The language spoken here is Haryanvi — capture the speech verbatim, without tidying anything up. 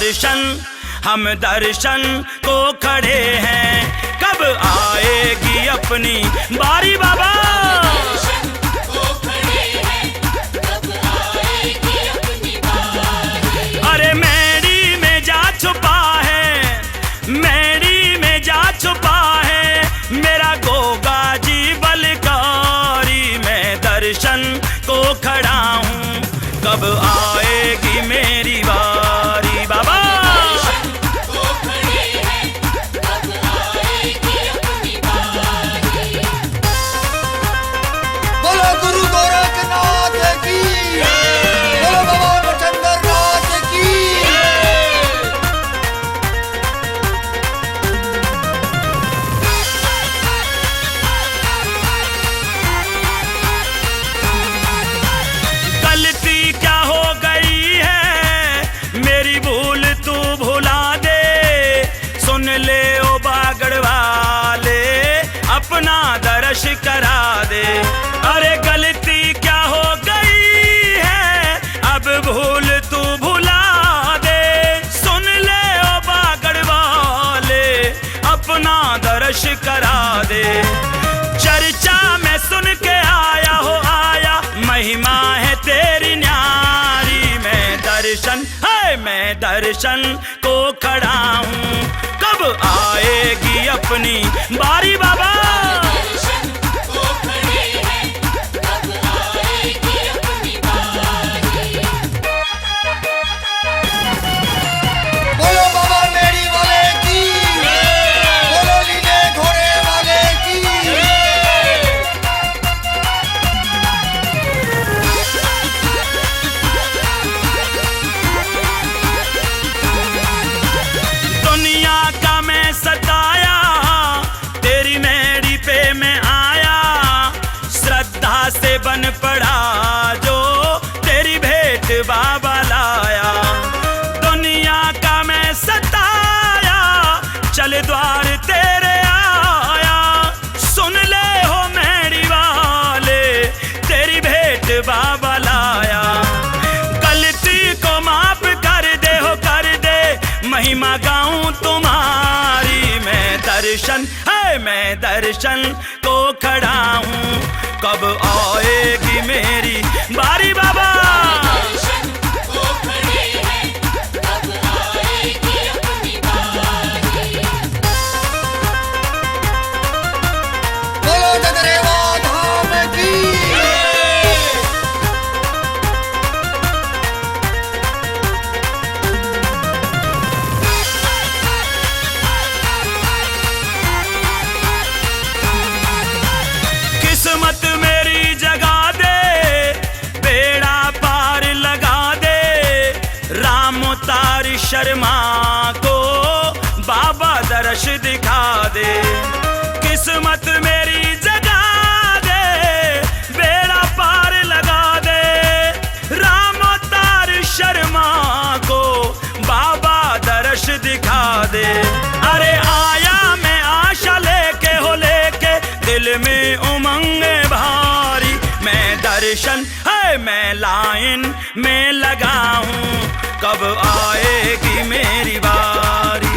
दर्शन, हम दर्शन को खड़े हैं, कब आएगी अपनी बारी बाबा। अरे मेरी में जा छुपा है, मेरी में जा छुपा है मेरा गोगा जी बलकारी। मैं दर्शन को खड़ा हूँ, कब आएगी मेरी बारी बाबा। बोलो गुरु गोरखनाथ की, बोलो बाबा मचंदर नाथ की। गलती क्या हो गई है, मेरी भूल तू भुला दे। सुन ले ओ बागड़ वाले, अपना दर्श करा दे। अरे गलती क्या हो गई है, अब भूल तू भुला दे। सुन ले ओ बागड़ वाले, अपना दर्श करा दे। चर्चा में सुन के आया हो आया, महिमा है तेरी न्यारी। मैं दर्शन, है मैं दर्शन को खड़ा हूँ, कब आएगी अपनी बारी बाबा। बोलो बाबा मेड़ी वाले की, बोलो लीले घोड़े वाले की। दुनिया का मैं सताया, तेरी मेड़ी पे मैं आया, श्रद्धा से बन पड़ा जो तेरी भेंट बाबा लाया। दुनिया का मैं सताया, चल द्वार तेरे आया। सुन ले हो मेड़ी वाले, तेरी भेंट बाबा लाया। गलती को माफ कर दे हो, कर दे, महिमा गाऊं तुम्हारी। मैं दर्शन, है मैं दर्शन को खड़ा हूँ, कब आएगी मेरी बारी बाबा। बोलो जगरेवा धाम की। किस्मत मेरी जगा दे, बेड़ा पार लगा दे, राम तार शर्मा को बाबा दर्श दिखा दे। किस्मत मेरी जगा दे, बेड़ा पार लगा दे, राम तार शर्मा को बाबा दर्श दिखा दे। अरे आया मैं आशा लेके हो, लेके दिल में उमंग भारी। मैं दर्शन, है मैं लाइन में लगा हूँ, कब आएगी मेरी बारी।